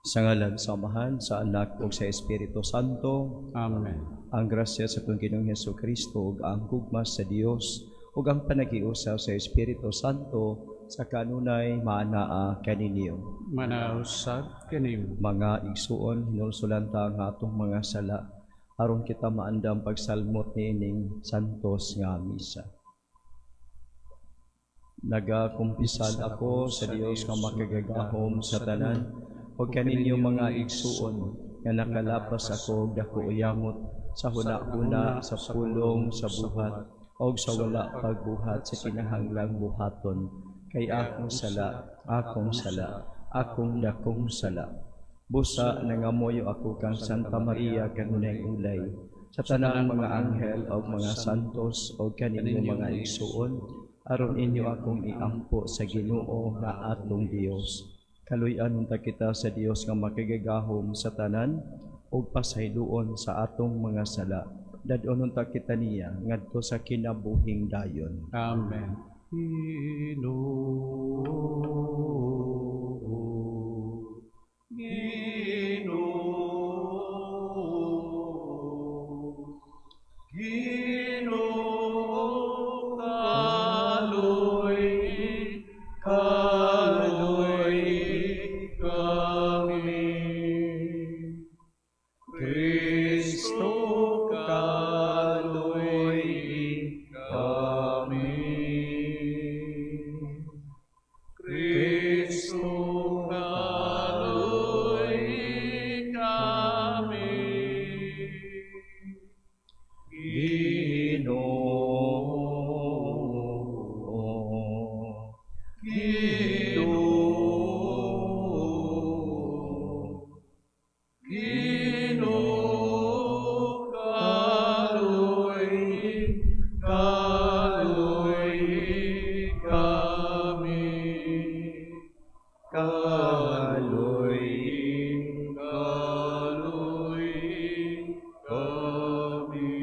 Sa ngalan sa Amahan, sa Anak ug sa Espiritu Santo. Amen. Ang grasya sa atong Ginoong Hesus Kristo ug ang gugma sa Dios ug ang panaghiusa sa Espiritu Santo sa kanunay maanaa kaninyo. Maanaa usab kanimo. Mga igsuon, hinulsulan ta ang atong mga sala aron kita maandam pagsalmot niining santos nga misa. Nagakumpisal ako sa Dios nga makagagahom sa tanan ug kaninyo, mga igsuon, nga nakalapas ako og dako yamot sa huna-huna, sa pulong, sa buhat ug sa wala pagbuhat sa kinahanglang buhaton, kay akong sala, akong sala, akong dakong sala. Busa nangamuyo ako kang Santa Maria, kanunayng ulay, sa tanang mga anghel ug mga santos, ug kaninyo, mga igsuon, aron inyo akong iampo sa Ginoo nga atong Dios. Kaluy-an unta kita sa Dios nga makagagahom sa tanan ug pasayloon sa atong mga sala. Dad-on unta kita niya ngadto sa kinabuhing dayon. Amen. Ginoo, Ginoo, Ginoo, kaluy-i, kaluy-i kami. Kristo, kaluy-i kami. Kristo, kaluy-i kami. Ginoo, Ginoo, Ginoo, kaluy-i, kaluy-i kami. Kaluy-i, kaluy-i kami.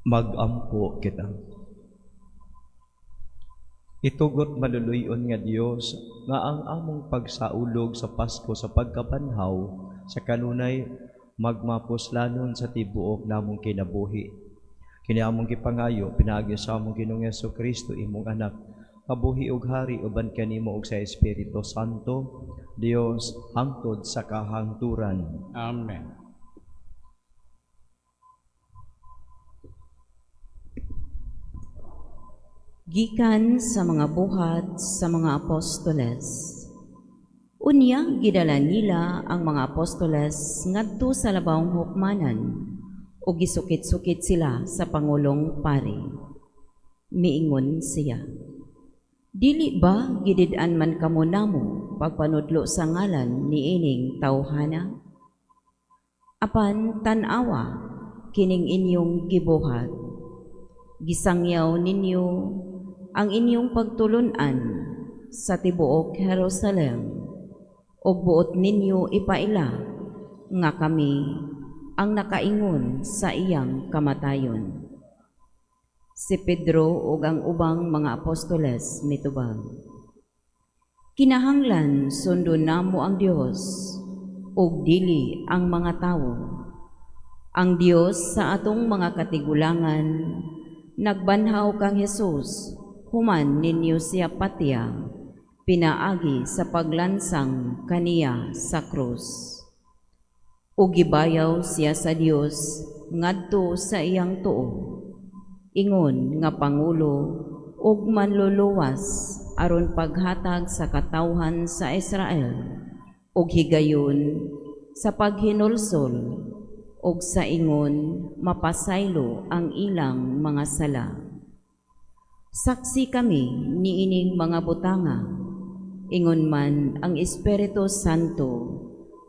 Magampo kita. Itugot, maluluy-on nga Dios, nga ang among pagsaulog sa Pasko sa pagkabanhaw sa kanunay magmapuslanon sa tibuok namong kinabuhi. Kini among gipangayo pinaagi sa among Ginoong Kristo, imong Anak, kabuhi ug hari uban kanimo ug sa Espiritu Santo, Dios hangtod sa kahangturan. Amen. Gikan sa mga Buhat sa mga Apostoles. Unya gidala nila ang mga apostoles ngadto sa labawng hukmanan ug gisukit-sukit sila sa pangulong pari. Miingon siya, "Dili ba gidid-an man kamo namo pagpanudlo sa ngalan niining tawhana? Apan tan-awa kining inyong gibuhat. Gisangyaw ninyo ang inyong pagtulun-an sa tibuok Jerusalem ug buot ninyo ipaila nga kami ang nakaingon sa iyang kamatayon." Si Pedro ug ang ubang mga apostoles mitubag, "Kinahanglan sundon namo ang Dios ug dili ang mga tawo. Ang Dios sa atong mga katigulangan nagbanhaw kang Hesus human ninyo siya patya pinaagi sa paglansang kaniya sa krus. Ug gibayaw siya sa Dios ngadto sa iyang tuo, ingon nga pangulo ug manluluwas aron paghatag sa katawhan sa Israel ug higayon sa paghinulsol ug sa ingon mapasaylo ang ilang mga sala. Saksi kami niining mga butanga, ingon man ang Espiritu Santo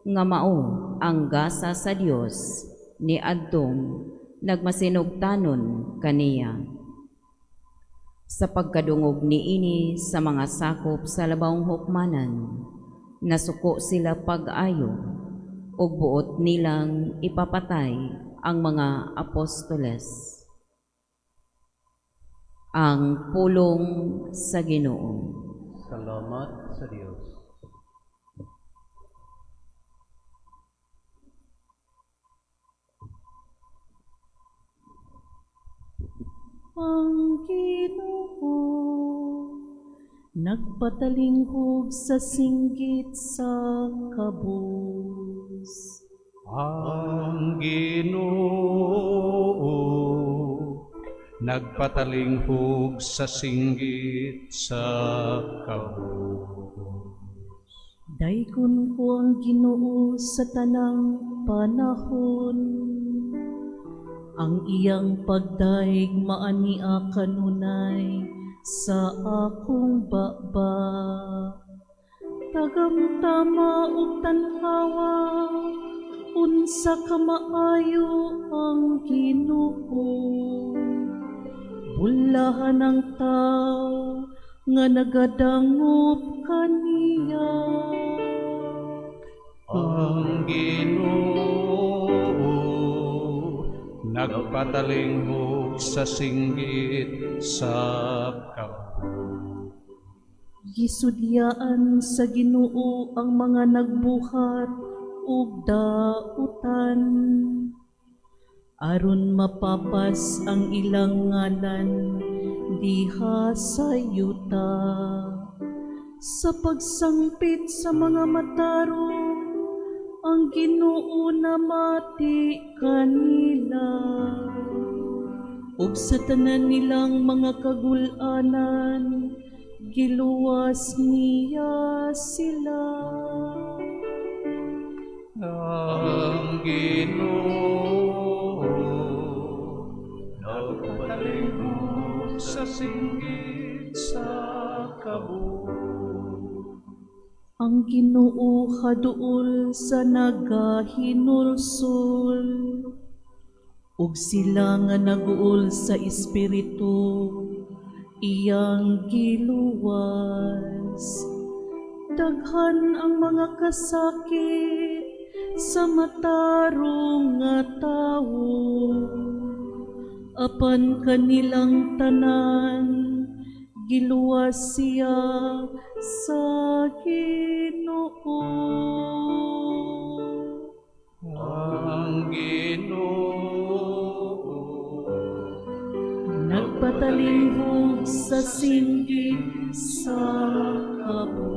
nga mao ang gasa sa Dios ni adtong nagmasinugtanon kaniya." Sa pagkadungog niini sa mga sakop sa labawng hukmanan, nasuko sila pag-ayo ug buot nilang ipapatay ang mga apostoles. Ang pulong sa Ginoo. Salamat sa Dios. Ang Ginoo nagpatalinghog sa singgit sa kabus. Ang Ginoo nagpatalinghog sa singgit sa kabus. Daygon ko ang Ginoo sa tanang panahon. Ang iyang pagdayeg maania kanunay sa akong baba. Tagamtama ug tan-awa unsa ka maayo ang Ginoo. Bulahan ang tao nga nagadangop kaniya. Ang Ginoo nagpatalinghog sa singgit sa kabus. Gisudyaan sa Ginoo ang mga nagbuhat og dautan, aron mapapas ang ilang ngalan diha sa yuta. Sa pagsangpit sa mga matarong, ang Ginoo namati kanila, ug sa tanan nilang mga kagul-anan, giluwas niya sila. Ang Ginoo nagpatalinghog sa singgit sa kabus. Ang Ginoo haduol sa nagahinulsol, ug sila nga naguol sa espiritu iyang giluwas. Daghan ang mga kasakit sa matarong nga tawo, apan kanilang tanan giluwas siya sa Ginoo. Ang Ginoo nagpatalinghog sa singgit sa kabus.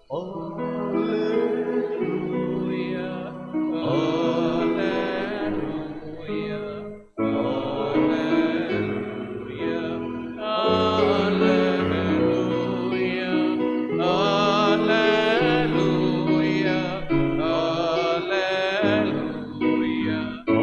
Alleluia, Alleluia, Alleluia, Alleluia, Alleluia, Alleluia, Alleluia, Alleluia.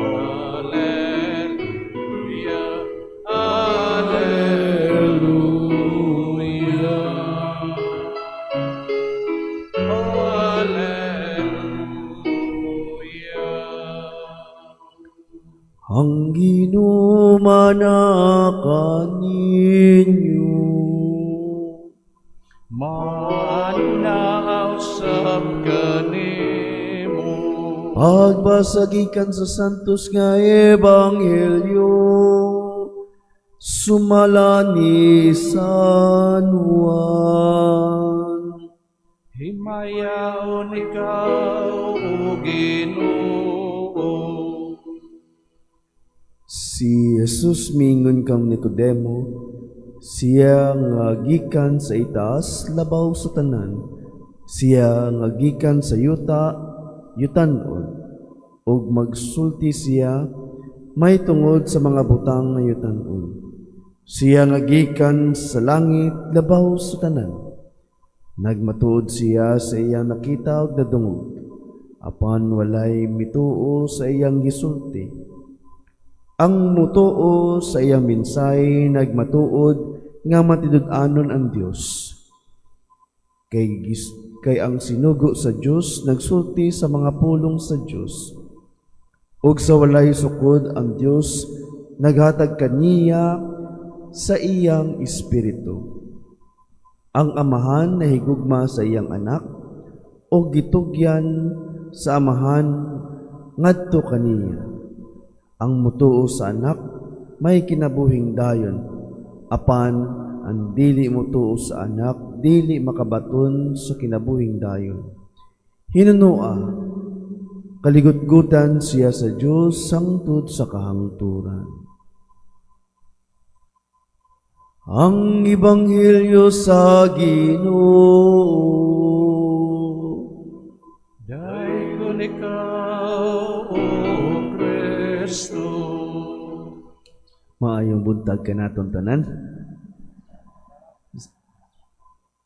Alleluia. Ang Ginoo maanaa kaninyo. Maanaa usab kanimo. Pagbasa gikan sa Santos nga Ebanghelyo sumala ni San Juan. Himayaon ikaw, O Ginoo. Si Jesus miingon kang Nicodemo, siya nga gikan sa itaas labaw sa tanan, siya nga gikan sa yuta yutanon, ug magsulti siya may tungod sa mga butang nga yutanon. Siya nga gikan sa langit labaw sa tanan. Nagmatuod siya sa iyang nakita ug nadungog, apan walay mituo sa iyang gisulti. Ang mutuo sa iyang mensahe nagmatuod nga matinud-anon ang Dios. Kay ang sinugo sa Dios nagsulti sa mga pulong sa Dios. Ug sa walay sukod ang Dios naghatag kaniya sa iyang espiritu. Ang Amahan nahigugma sa iyang anak ug gitugyan sa Amahan ngadto kaniya. Ang mutuo sa anak may kinabuhing dayon, apan Ang dili motuo sa Anak dili makabaton sa kinabuhing dayon. Hinunua, kaligutgutan siya sa Dios sangtod sa kahangturan. Ang Ebanghelyo sa Ginoo. Dayon ikaw, O Kristo. Maayong buntag kanaton tanan.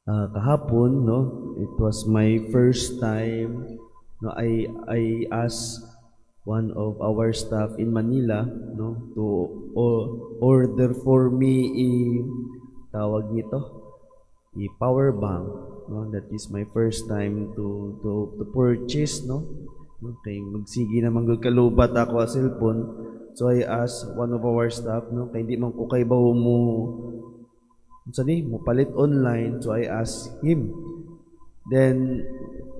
Kahapon, no, it was my first time, no, I asked one of our staff in Manila, no, to order for me a, tawag nito, a power bank, no. That is my first time to purchase, no, kay magsige naman gud ka-lowbat ako ang cellphone. So I asked one of our staff, no, kay di man ko kaybaw mo unsa ni mo palit online, so I asked him. Then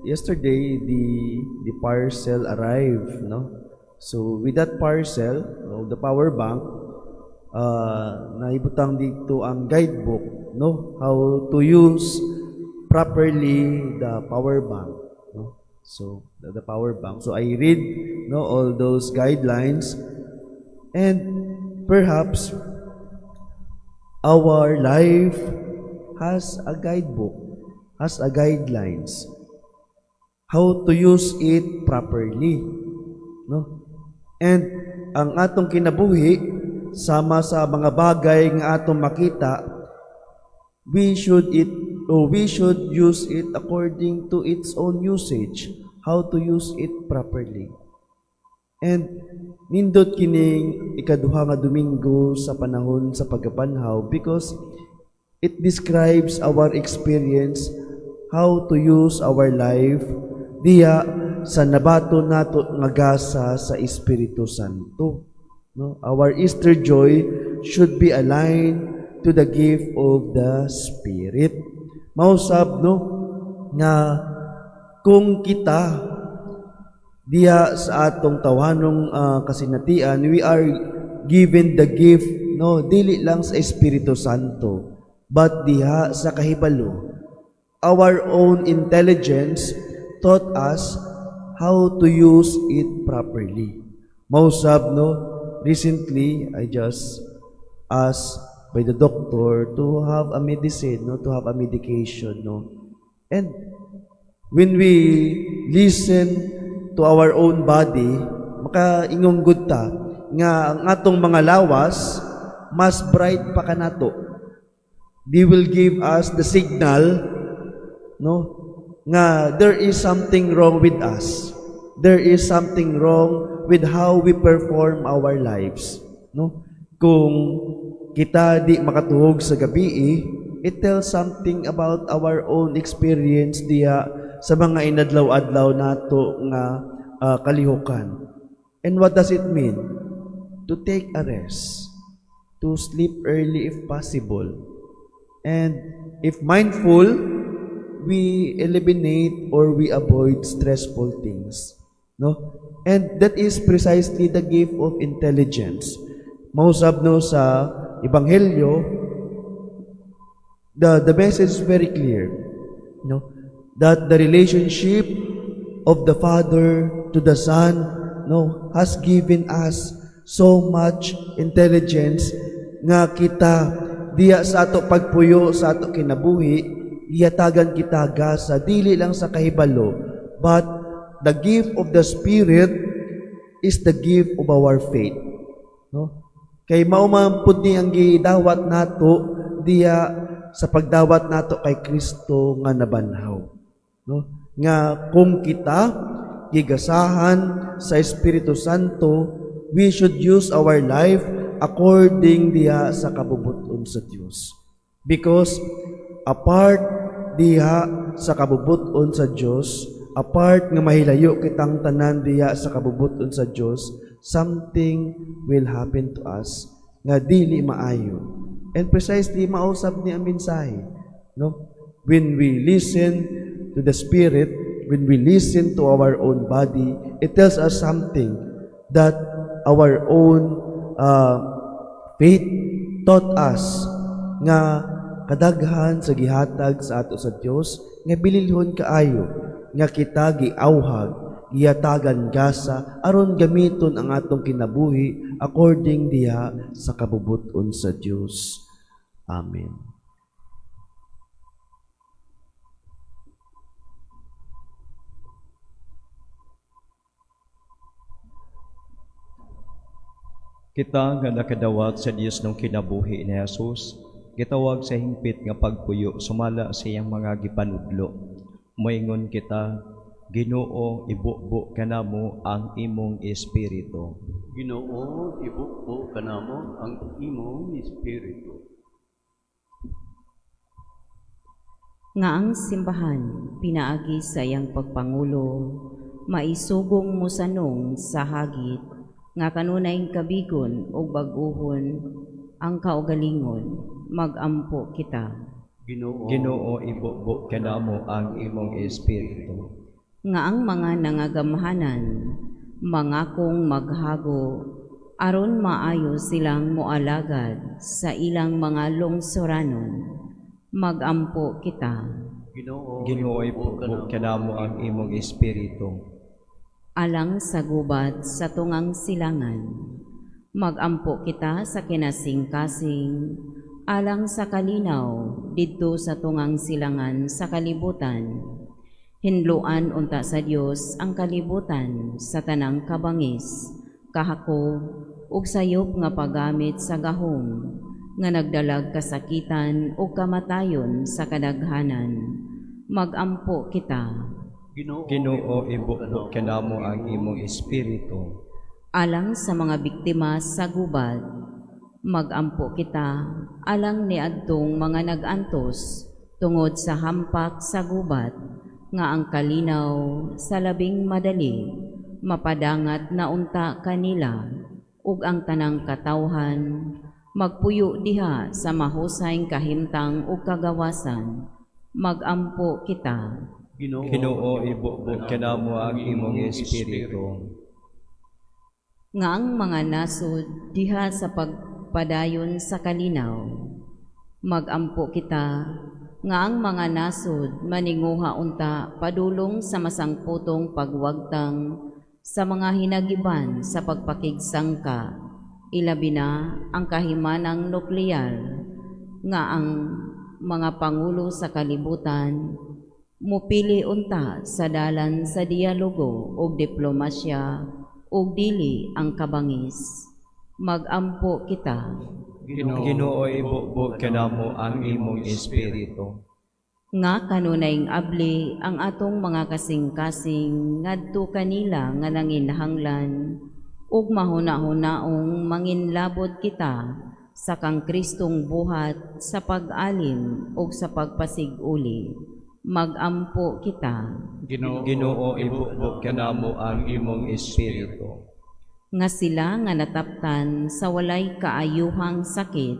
yesterday the parcel arrived, no. So with that parcel, no, the power bank, naibutang dito ang guidebook, no, how to use properly the power bank, no. So the power bank. So I read, no, all those guidelines, and perhaps our life has a guidebook, has a guidelines how to use it properly, no? And ang atong kinabuhi, sama sa mga bagay nga atong makita, we should it or we should use it according to its own usage, how to use it properly. And nindot kining ikaduha nga Domingo sa panahon sa pagkabanhaw because it describes our experience how to use our life diya sa nabaton nato nga gasa sa Espiritu Santo. No? Our Easter joy should be aligned to the gift of the Spirit. Mausab, no, nga kung kita diha sa atong tawhanong kasinatian, we are given the gift, no, dili lang sa Espiritu Santo, but diha sa kahibalo. Our own intelligence taught us how to use it properly. Mausab, no, recently I just asked by the doctor to have a medicine, no, to have a medication, no. And when we listen to our own body, makaingon gud ta nga ang atong mga lawas mas bright pa kanato. They will give us the signal, no, nga there is something wrong with us. There is something wrong with how we perform our lives, no? Kung kita di makatuhog sa gabi, it tells something about our own experience diha sa mga inadlaw-adlaw nato nga kalihukan. And what does it mean? To take a rest, to sleep early if possible. And if mindful, we eliminate or we avoid stressful things. No? And that is precisely the gift of intelligence. Mausab, no, sa Ebanghelyo, the message is very clear. No? That the relationship of the Father to the Son, no, has given us so much intelligence nga kita diya sa ato pagpuyo sa ato kinabuhi, gihatagan kita gasa dili lang sa kahibalo, but the gift of the Spirit is the gift of our faith, no, kay mao man pud ni ang gidawat nato diya sa pagdawat nato kay Kristo nga nabanhaw, no, nga kung kita gigasahan sa Espiritu Santo, we should use our life according diha sa kabubut-on sa Dios, because apart diha sa kabubut-on sa Dios, apart nga mahilayo kitang tanan diha sa kabubut-on sa Dios, something will happen to us nga dili maayo. And precisely mausab ni ang mensahe, no? When we listen to the Spirit, when we listen to our own body, it tells us something that our own faith taught us nga Kadaghan sa gihatag sa ato sa Dios nga bililhon kaayo nga kita giawhag, giyatagan gasa aron gamiton ang atong kinabuhi according diha sa kabubut-on sa Dios. Amen. Kita nga nakadawat sa Dios ng kinabuhi ni Jesus, gitawag sa hingpit nga pagpuyo sumala sa iyang mga gipanudlo. Moingon kita, Ginoo, ibubo kanamo ang imong espiritu. Ginoo, ibubo kanamo ang imong espiritu. Nga ang simbahan pinaagi sa iyang pagpangulo, maisugong mosanong sa hagit nga kanunay kabigon ug bag-ohon ang kaugalingon, magampo kita. Ginoo, Ginoo, ibubo kanamo ang imong espiritu. Nga ang mga nangagamhanan mangakong maghago aron maayo silang moalagad sa ilang mga lungsoranon, magampo kita. Ginoo, Ginoo, ibubo kanamo ang imong espiritu. Alang sa gubat sa tungang silangan, magampo kita sa kinasingkasing alang sa kalinaw didto sa tungang silangan sa kalibutan. Hinloan unta sa Dios ang kalibutan sa tanang kabangis, kahakog ug sayop nga paggamit sa gahom nga nagdalag kasakitan ug kamatayon sa kadaghanan. Magampo kita. Ginoo, ibubo kanamo ang imong espiritu. Alang sa mga biktima sa gubat, magampo kita alang niadtong mga nag-antos tungod sa hampak sa gubat nga ang kalinaw sa labing madali mapadangat na unta kanila ug ang tanang katawhan magpuyo diha sa mahusay kahimtang ug kagawasan. Magampo kita. Ginoo, ibubo kanamo ang imong espiritu. Nga ang mga nasod diha sa pagpadayon sa kalinaw, magampo kita nga ang mga nasod maninguha unta padulong sa masangputong pagwagtang sa mga hinagiban sa pagpakigsangka, ilabi na ang kahimanang nuklear nga ang mga pangulo sa kalibutan mupili unta sa dalan sa dialogo ug diplomasya ug dili ang kabangis. Magampo kita. Ginoo, ibubo kanamo ang imong espiritu. Nga kanunayng abli ang atong mga kasing-kasing ngadto kanila nga nanginahanglan ug mahuna-hunaong manginlabot kita sa kang Kristong buhat sa pag-alim ug sa pagpasiguli. Magampo kita. Ginoo, ibubo kanamo ang imong espiritu. Nga sila nga nataptan sa walay kaayuhang sakit,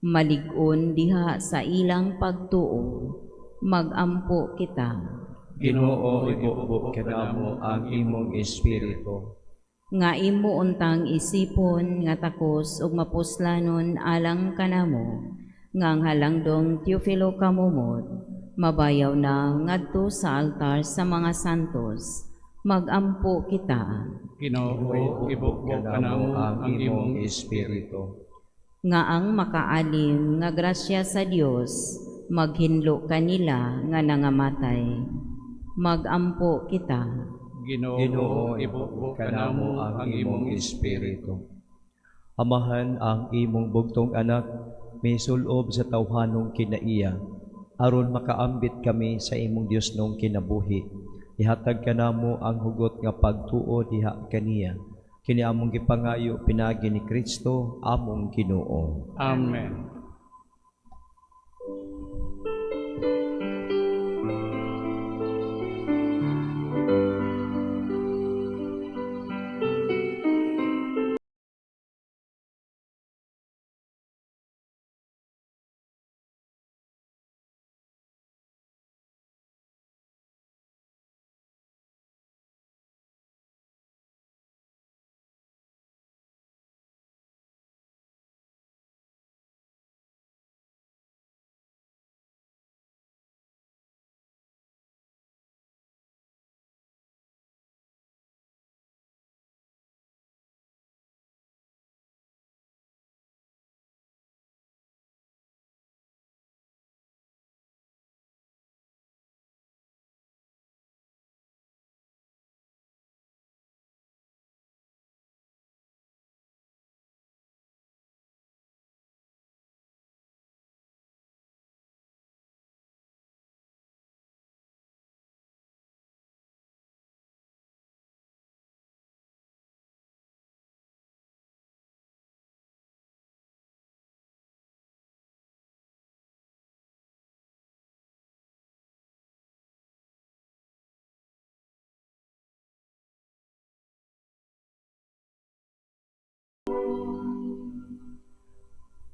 malig-on diha sa ilang pagtuo. Magampo kita. Ginoo, ibubo kanamo ang imong espiritu. Nga imo untang isipon nga takos ug mapuslanon alang kanamo, nga ang halangdong Teofilo Camomot mabayaw na ngadto sa altar sa mga santos. Magampo kita. Ginoo, ibubo kanamo ang imong espiritu. Nga ang makaalim nga grasya sa Dios maghinlo kanila nga nangamatay. Magampo kita. Ginoo, ibubo kanamo ang imong espiritu. Amahan ang imong bugtong anak, misulob sa tawhanong kinaiya, aron makaambit kami sa imong Dios nung kinabuhi. Ihatag kanamo ang hugot nga pagtuo diha kaniya. Kini among gipangayo pinaagi ni Kristo among Ginoo. Amen.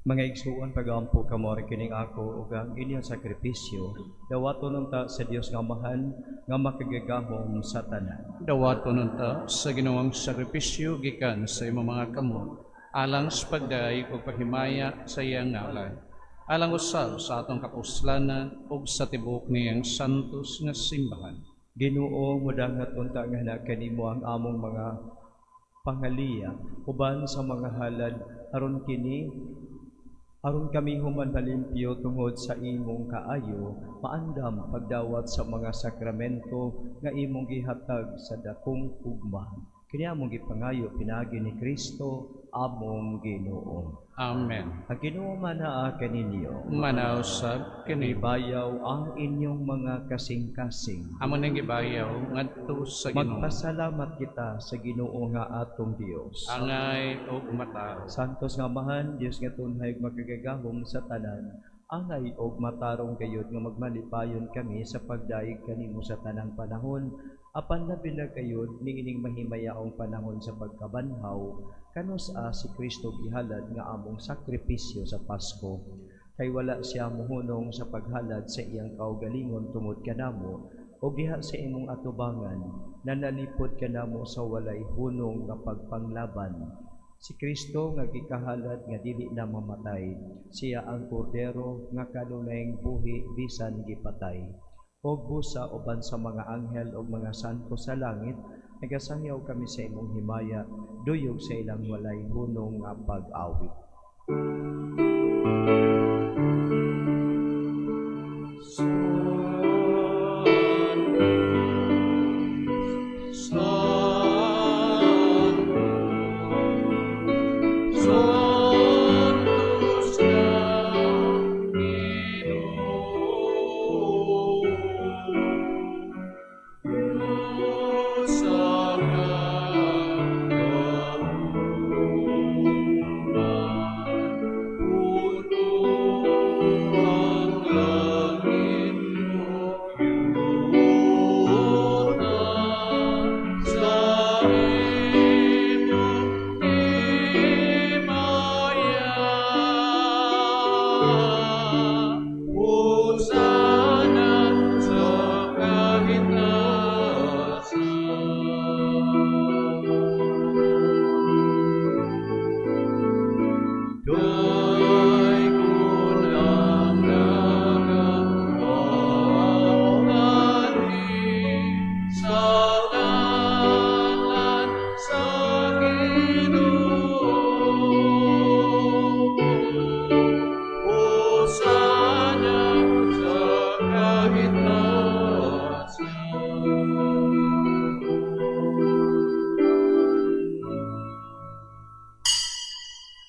Mga igsuon, pag-ampo kamo kining ako ug ang inyong sakripisyo, dawaton unta sa Dios nga Amahan nga makagagahom sa tanan. Dawaton unta sa Ginoong sakripisyo gikan sa imong mga kamot, alang sa pagdayeg ug paghimaya sa iyang ngalan, alang usab sa atong kapuslanan ug sa tibuok niyang santos nga simbahan. Ginoo, mudangat unta nga na kanimo ang among mga pangaliya uban sa mga halad aron kini aron kami human malimpyo tungod sa imong kaayo, maandam pagdawat sa mga sakramento nga imong gihatag sa dakong ugma. Kini among gipangayo pinaagi ni Kristo among Ginoo. Amen. Ang Ginoo manaa kaninyo. Manaw sab kini. Ibayaw ang inyong mga kasing-kasing. Amo ning gibayaw ngadto sa Ginoo. Magpasalamat kita sa Ginoo nga atong Dios. Angay og mata. Santos nga Amahan, Dios nga tunhay ug makagagahom sa tanan, angay og matarong gayud nga magmalipayon kami sa pagdayeg kanimo sa tanang panahon, apan labi na gayud niining mahimayaong panahon sa pagkabanhaw, kanus-a si Kristo gihalad nga among sakripisyo sa Pasko. Kay wala siya mohunong sa paghalad sa iyang kaugalingon tungod kanamo, o diha sa imong atubangan, nanalipod kanamo sa walay hunong nga pagpanglaban. Si Kristo nga gikahalad nga dili na mamatay, siya ang kordero nga kanunayng buhi bisan gipatay. Og busa uban sa mga anghel ug mga santo sa langit, nagasangyaw kami sa imong himaya, duyog sa ilang walay hunong nga pag-awit.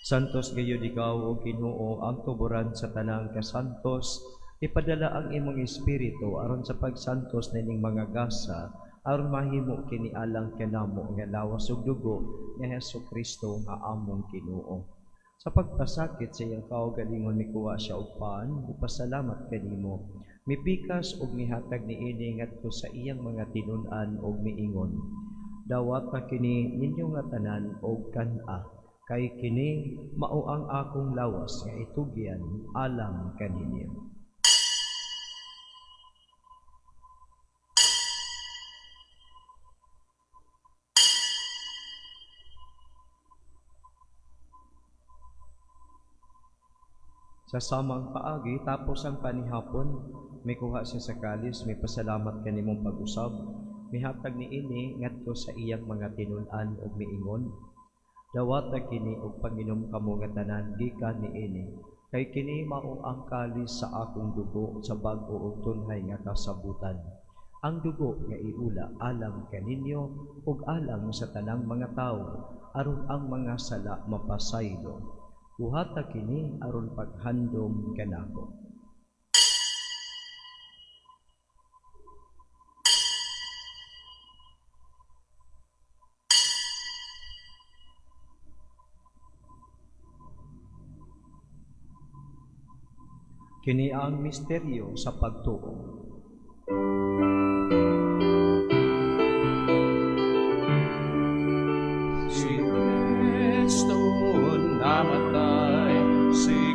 Santos gayud ikaw, o Ginoo, ang tuburan sa tanang kasantos. Ipadala ang imong espiritu aron sa pagsantos nining mga gasa, aron mahimo kini alang kanamo nga lawas ug dugo ni Hesus Kristo nga among Ginoo. Sa pagpasakit sa iyang kaugalingon mikuha siya og pan, ipasalamat kanimo. Mipikas og mihatag niini ngadto sa iyang mga tinun-an og miingon: Dawata kini ninyo nga tanan og kan-a, kay kini mao ang akong lawas nga itugyan alang kaninyo. Sa samang paagi, tapos ang panihapon, mikuha siya sa kalis, may pasalamat kanimong pag-usab, mihatag niini ngadto sa iyang mga tinun-an ug miingon: Dawata kini og panginom kamo nga tanan gikan niini, kay kini mao ang kalis sa akong dugo sa bag-o ug tunhay nga kasabutan. Ang dugo nga iula alang kaninyo ug alang sa tanang mga tawo, aron ang mga sala mapasaylo. Buhata kini aron paghandom kanako. Kini ang misteryo sa pagtuo. Si Kristo namatay, si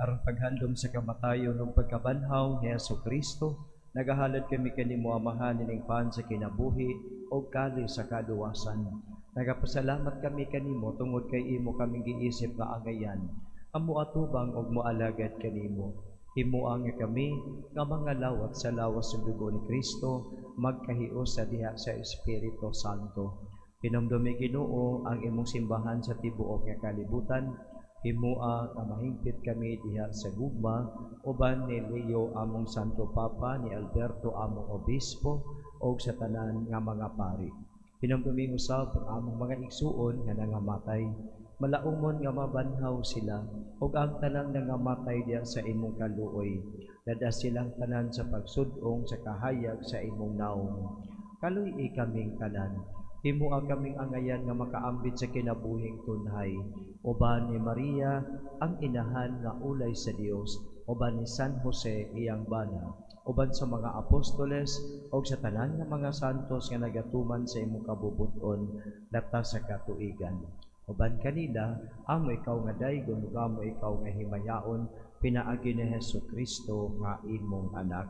Aron paghandom sa kamatayon ug pagkabanhaw ni Hesus Kristo, nagahalad kami kanimo, Amahan, ining pan sa kinabuhi ug kalis sa kaluwasan. Nagapasalamat kami kanimo tungod kay imo kaming giisip nga angayan, nga moatubang ug moalagad kanimo. Himoa nga kami nga mga lawat sa lawas ug dugo ni Kristo magkahiusa diha sa Espiritu Santo. Hinumdumi, Ginoo, ang imong simbahan sa tibuok nga kalibutan. Himoa nga mahingpit kami diha sa gugma uban ni Leo among Santo Papa, ni Alberto among Obispo ug sa tanan nga mga pari. Hinumdumi usab ang among mga igsuon nga nangamatay. Malaumon nga mabanhaw sila ug ang tanang nangamatay diha sa imong kaluoy. Lad-a silang tanan sa pagsud-ong sa kahayag sa imong naong. Kaluy-i kaming tanan. Himoa kaming angayan nga makaambit sa kinabuhing tunhay. Uban ni Maria, ang inahan nga ulay sa Dios, uban ni San Jose iyang bana, uban sa mga apostoles ug sa tanan nga mga santos nga nagatuman sa imong kabubut-on lata sa katuigan. Uban kanila, amo ikaw nga daygon ug amo ikaw nga himayaon pinaagi ni Hesus Kristo nga imong anak.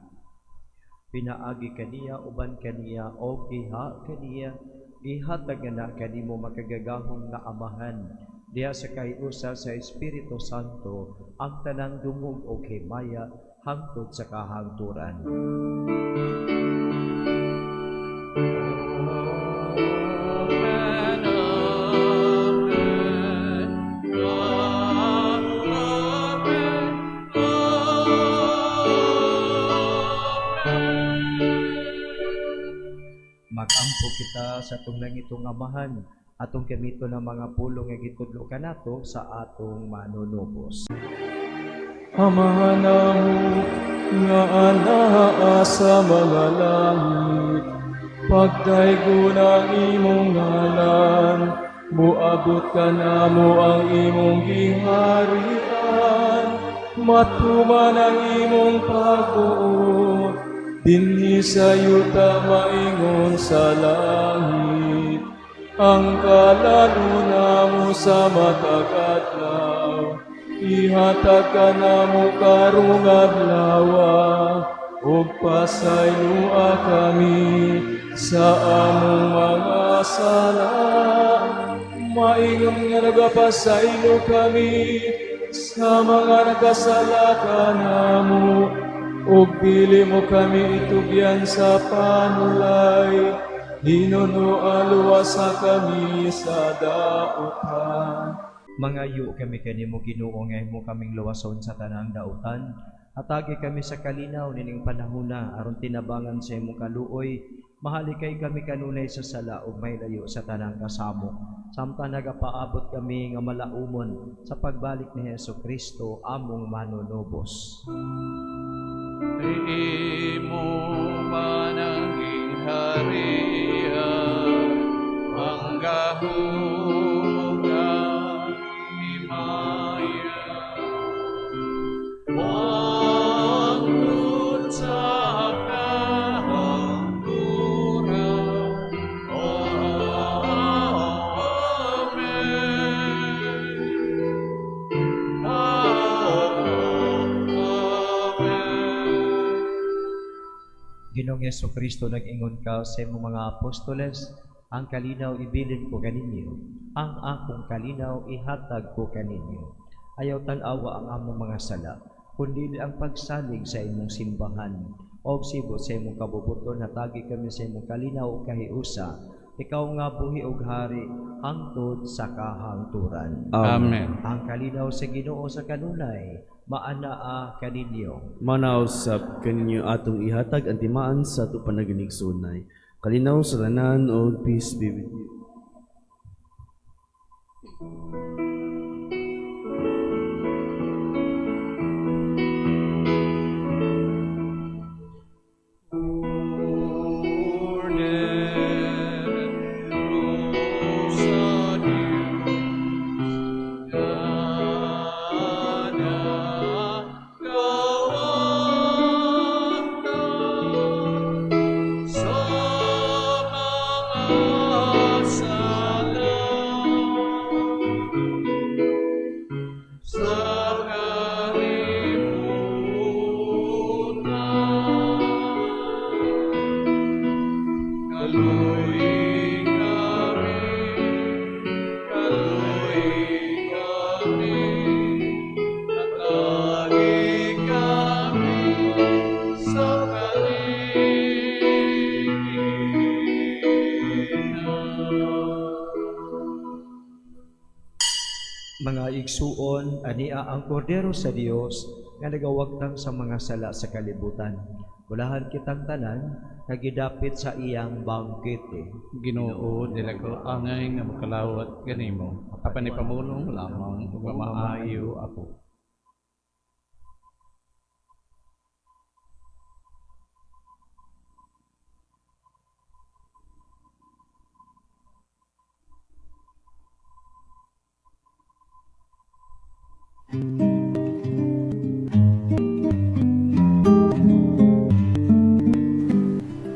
Pinaagi kaniya, uban kaniya o diha kaniya, gihatag na kanimo makagagahom nga Amahan diha sa kahiusa sa Espiritu Santo ang tanang dungog o himaya hangtod sa kahangturan. Amen, amen, amen, amen. Magampo kita sa atong langitong Amahan, atong gamiton ang mga pulong nga gitudlo kanato sa atong manunubos. Amahan namo nga anaa sa mga langit, pagdaygon ang imong ngalan, muabot kanamo ang imong giharian, matuman ang imong pagbuot, dinhi sa yuta maingon sa langit. Ang kalan-on namo sa matag adlaw, ihatag kanamo karong adlawa, ug pasayloa kami sa among mga sala, maingon nga nagapasaylo kami sa mga nakasala kanamo, ug dili mo kami itugyan sa panulay, hinunoa luwasa kami sa dautan. Mangayo kami kanimo, Ginoo, nga imo kaming luwason sa tanang dautan. Hatagi kami sa kalinaw nining panahona aron tinabangan sa imong kaluoy, mahalikay kami kanunay sa sala ug mahilayo sa tanang kasamok. Samtang nagapaabot kami nga malaumon sa pagbalik ni Hesus Kristo among manunubos. Imo man ang gingharian, ang gahom ug ang himaya, hangtod sa kahangturan. Amen. Amen. Ginoong Hesus Kristo, nag-ingon ka sa imong mga apostoles, "Ang kalinaw ibilin ko kaninyo, ang akong kalinaw ihatag ko kaninyo." Ayaw tan-awa ang among mga sala, kundi ang pagsalig sa imong simbahan. Og sibot sa imong kabubuton, hatagi kami sa imong kalinaw ug kahiusa. Ikaw nga buhi ug hari hangtod sa kahangturan. Amen. Ang kalinaw sa Ginoo sa kanunay maanaa kaninyo. Manaw sab kaninyo. Atong ihatag ang timaan sa atong panaghinigsuonay. Kalinaw sa tanan og peace be with you. Kordero sa Dios, nga nagawangtang sa mga sala. Igsuon, ania ang Kordero sa Dios nga nagawagtang sa mga sala sa kalibutan. Bulahan kitang tanan nga gidapit sa iyang bangkete. Ginoo, dili ko angay nga mokalawat kanimo. Apan ipamulong lamang ug mamaayo ako.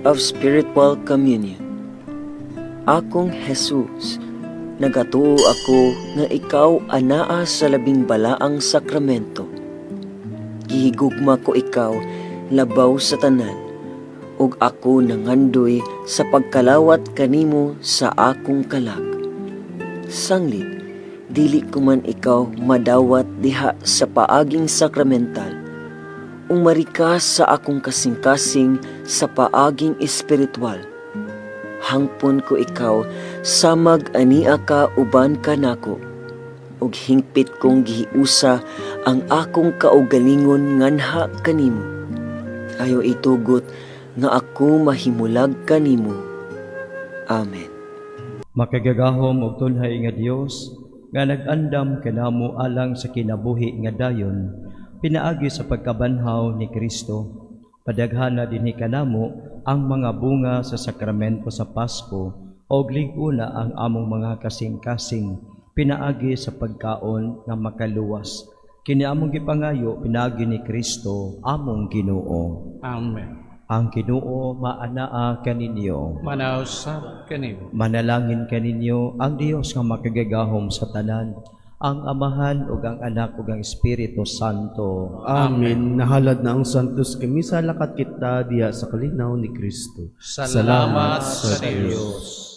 Of Spiritual Communion. Akong Jesus, nagatuo ako nga ikaw anaa sa labing balaang sakramento. Gihigugma ko ikaw labaw sa tanan, ug ako nangandoy sa pagkalawat kanimo sa akong kalag. Sanglit, dili ko man ikaw madawat diha sa paaging sakramental, umari ka sa akong kasing-kasing sa paaging espiritual. Hangpon ko ikaw, samag ania ka uban ka nako, ug hingpit kong gihiusa ang akong kaugalingon nganha kanimo. Ayaw itugot nga ako mahimulag kanimo. Amen. Makagagahom og tunhay nga Dios nga nag-andam kanamo alang sa kinabuhi nga dayon pinaagi sa pagkabanhaw ni Kristo. Padaghana dinhi kanamo ang mga bunga sa sakramento sa Pasko og lig-una ang among mga kasing-kasing pinaagi sa pagkaon nga makaluwas. Kini among gipangayo pinaagi ni Kristo among Ginoo. Amen. Ang Ginoo maanaa kaninyo. Manausap kanimo. Manalangin kaninyo ang Dios nga makagagahom sa tanan, ang Amahan ug ang Anak ug ang Espiritu Santo. Amen. Nahalad na ang Santos Kamisa, lakat kita diha sa kalinaw ni Kristo. Salamat sa Dios.